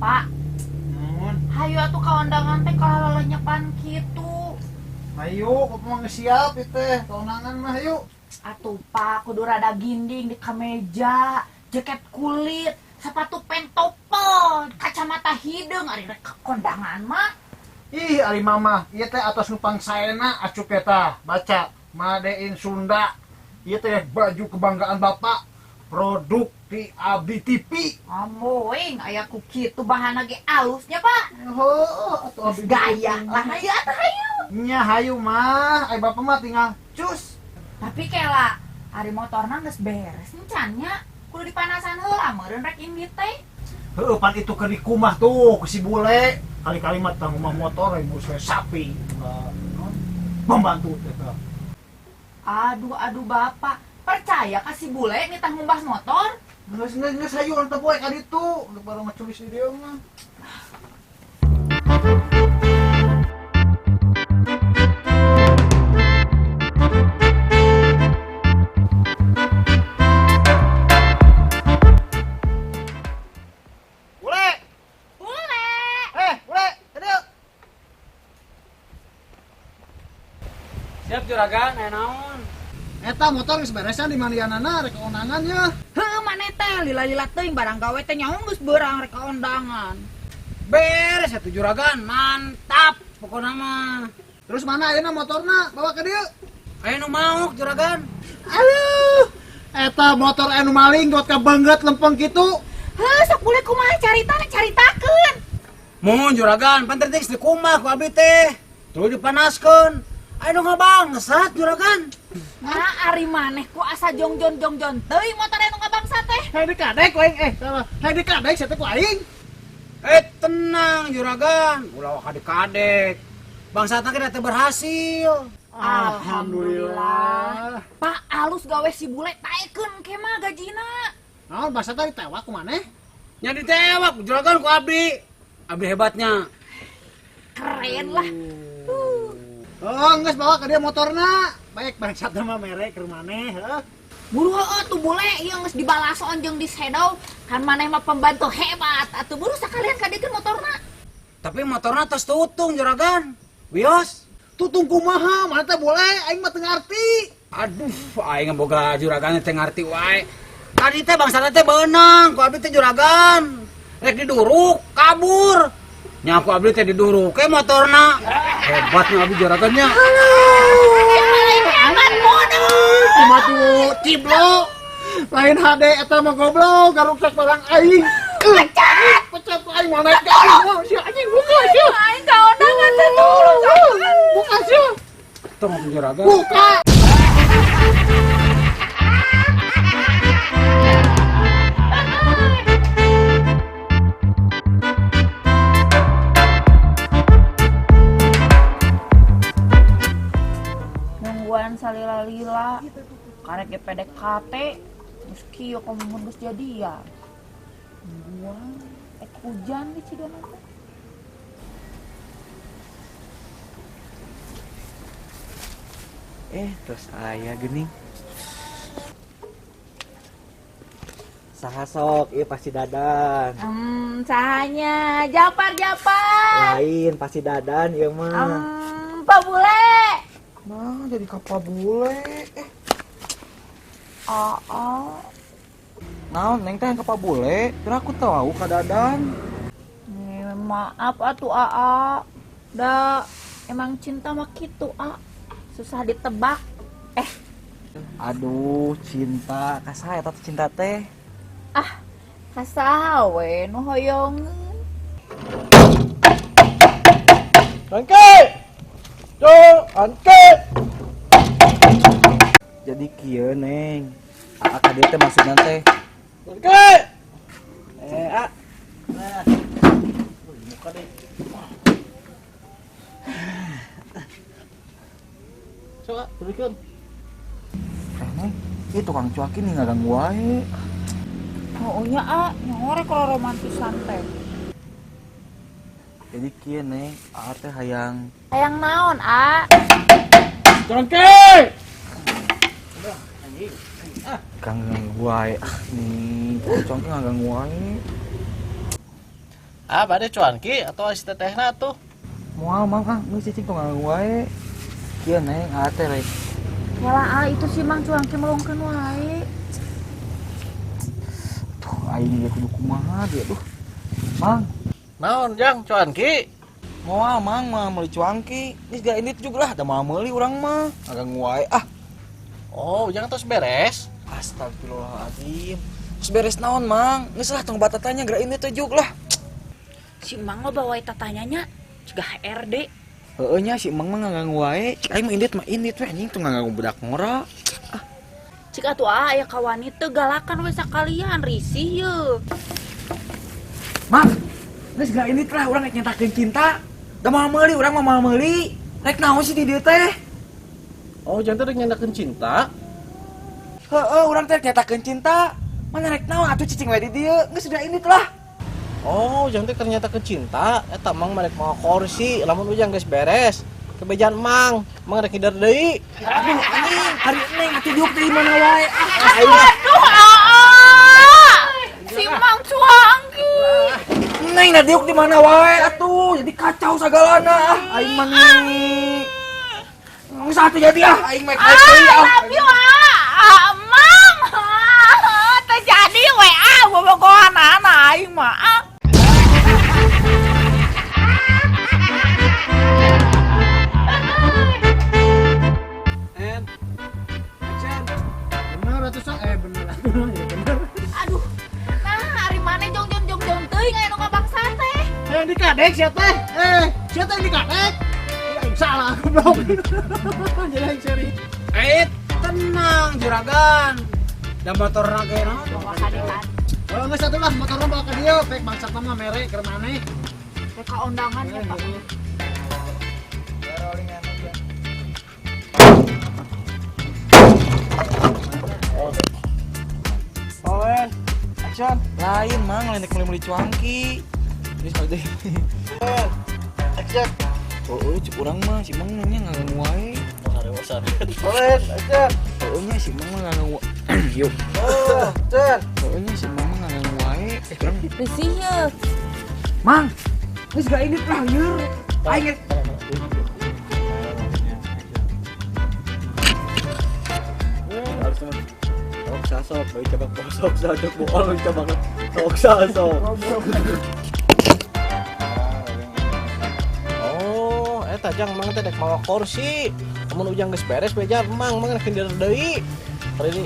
Pak. Naon? Hayu atuh ka undangan teh kalau lelenyepan kitu. Hayu, bapak mah geus siap ieu teh, ka undangan mah hayu. Atuh Pak, kudu rada ginding di kameja, jaket kulit, sepatu pentopel, kacamata hideung ari rek ka kondangan mah. Ih, ari mama, ieu teh atos nupang saena acuk eta. Baca, Made in Sunda. Ieu teh baju kebanggaan bapak, produk di Abdi TV. Amoing aya ku kitu bahanna ge alusnya, Pak. Heuh, atuh abdi gaya lah hayu atuh hayu. Nya hayu mah, ai bapak mah tinggal cus. Tapi kela ari motorna geus beres encan nya. Kudu dipanasan heula meureun rek indit teh. Heuh, pan itu keur dikumah tuh ku si bule. Kali-kali mah tang rumah motor ai ngurus sapi. Pembantu teh. Aduh aduh bapak, percaya ka si bule nitah ngumbah motor? Geus geus geus hayu urang teh poe ka ditu, baru ngaculis di dieu mah. Bule! Bule! Bule, ka dieu. Siap juragan, aya naon? Eta motor geus beresan di mandianana rek kondangan nya. Heuh, maneh teh lila-lila teuing barang gawe teh nyaho geus beurang rek kondangan. Beres atuh juragan, mantap pokona mah. Terus mana ayeuna motorna? Bawa ka dieu. Aya nu maok juragan. Aduh, eta motor anu maling got kabeunggeut lempeng kitu. Heuh, sok bule kumaha caritana caritakeun. Mun juragan, pan teh geus dikumah ku abdi teh. Tuluy dipanaskeun. Aya nu ngabangsat juragan. Nah, ari maneh ku asa jongjon jongjon teuing motor anu ngabangsat teh. Hei dikadek ku aing, salah. Hei dikadek sia teh ku aing. Tenang juragan, ulah waka dikadek. Bangsatna ge teh berhasil. Alhamdulillah. Pak alus gawe si bule taekeun ke mah gajina. Naon bangsatna ditewak ku maneh? Nya ditewak juragan ku abdi. Abdi hebatnya. Keren lah. Oh, geus bawa ke dia motorna. Baik bangsatna mah mere ke maneh, heuh. Buru heueuh tuh bule ieu geus dibalason jeung disedow. Kan maneh mah pembantu hebat. Atuh buru sakalian kadiekeun motorna. Tapi motorna tos tutung juragan. Wios. Tutung kumaha? Maneh teh bule, aing mah teu ngarti. Aduh, aing boga juragan teh ngarti wae. Tadi teh bangsatna teh beunang, ku abdi teh juragan. Rek diduruk, kabur. Nya ku abdi teh diduruk ke motorna. Hebatnya abdi juragannya. Hebat bodoh. Kumaha tuh ciblo. Lain HD eta mah goblok, garuksak barang aing. Pecat. Pecat ku aing moal naik ka aing. Sia anjing buka sia. Aing ka undangan teh tulung. Buka sia. Tong juragan. Buka. Nungguan salila-lila karek ge PDKT geus kieu komo mun geus jadian. Nungguan ek hujan di Cidono teh. Terus aya geuning. Saha sok, ieu pasti Dadan. Sahanya Japar Japar. Lain pasti Dadan ieu mah. Pak Bule. Nah, jadi ka Pak Bule. Oh. Naon neng teh ka Pak Bule? Kira aku tahu ka Dadan. Maaf atuh Aa. Da emang cinta mah kitu, A. Susah ditebak. Aduh, cinta. Kasaha eta teh cinta teh? Ah, kasaha we nu hoyongeun. Angke! Tuh, angke! Jadi kieu, Neng. Aa ka dieu teh maksudna teh. Angke! A. Nah. Muka deh. Sok, turunkeun. Neng, ieu tukang cuakin nih ngaganggu wae. Oh nya, A, nyore kalau romantisan teh. Jadi kieu, Neng, A teh hayang. Hayang naon, A? Cangke! Ganggu wae. Ah, nih, tukang cuakin ngaganggu wae. Ah, bade cuanki atau si tetehna tuh. Moal Mang ah, geus cicing tong nganggu wae. Kieu Neng, aa teh rek. Yalah ah itu si Mang cuangki melongkeun wae. Tuh aing ge kudu kumaha dia tuh. Mang, Naon Jang cuanki? moal Mang mah meuli cuangki. Geus ga ini juga lah, da moal meuli urang mah. Ngaganggu wae ah. Oh, Ujang tos beres. Astagfirullahaladzim. Terus beres naon Mang? Geus lah tong batatanya geura ini teh juk lah. Si Mang lo bawa eta tanyanya cegah HRD. Heeh nya si Mang mah ngaganggu wae. Cik aing mah indit we anjing tong ngaganggu budak ngora. Cik atuh ah aya kawani teu galakan we sakalian risih ye. Mang, geus geura indit lah urang rek nyatakeun cinta. Da moal meuli urang mah moal meuli. Rek naon sih di dieu teh? Oh, Ujang teh rek nyandakeun cinta. Heeh, urang teh rek nyatakeun cinta. Mana rek naon atuh cicing we di dieu. Geus geura indit lah. Oh, Ujang teh keur nyatakeun cinta. Eta Mang mah rek mawa kursi, lamun Ujang geus beres. Kebejaan Mang, Mang rek ngider deui. Aduh anjing, hari Neng atuh diuk teh di mana wae. Ah, aing mah. Aduh aa. Si Mang cuangki. Neng da diuk di mana wae atuh. Jadi kacau sagalana ah. Aing mah nih. Geus atuh jadi ah, aing mah kayak deui ah. Love you ah. Mang. Teu jadi we ah bobogohanana aing mah. Ah. And action. Bener atuh sok bener atuh ya bener. Aduh. Nah, hari mana jong jong jong jong teuing aya nu ngabangsa teh. Yang dikadek sia teh. Sia teh dikadek. Ya aing salah goblok. Jadi aing seri. Tenang juragan. Da motorna ge naon? Bawa kadekan. Oh, geus atuh lah motorna bawa ka dieu, pek bangsat mah mere keur maneh. Teh ka undangan ya, Pak. Owen, action. Lain Mang, lain rek meuli-meuli cuangki. Geus kali deui. Action. Oh, cik urang mah si Mang nanya ngaganggu wae. Owen, action. Heeh nya si Mang mah ngaganggu. Yuk. Oh, action. Heeh nya si Mang mah ngaganggu wae. Urang. Risih ye. Mang, geus gak indit lah lieur. Aing rek Sok sasok, bayi cabak bosok, sasok bohong, bayi cabak sok sasok. Oh, eta Jang Mang teh dek mawa kursi. Lamun Ujang geus beres beja Mang, Mang rek ngider deui. Hari ini.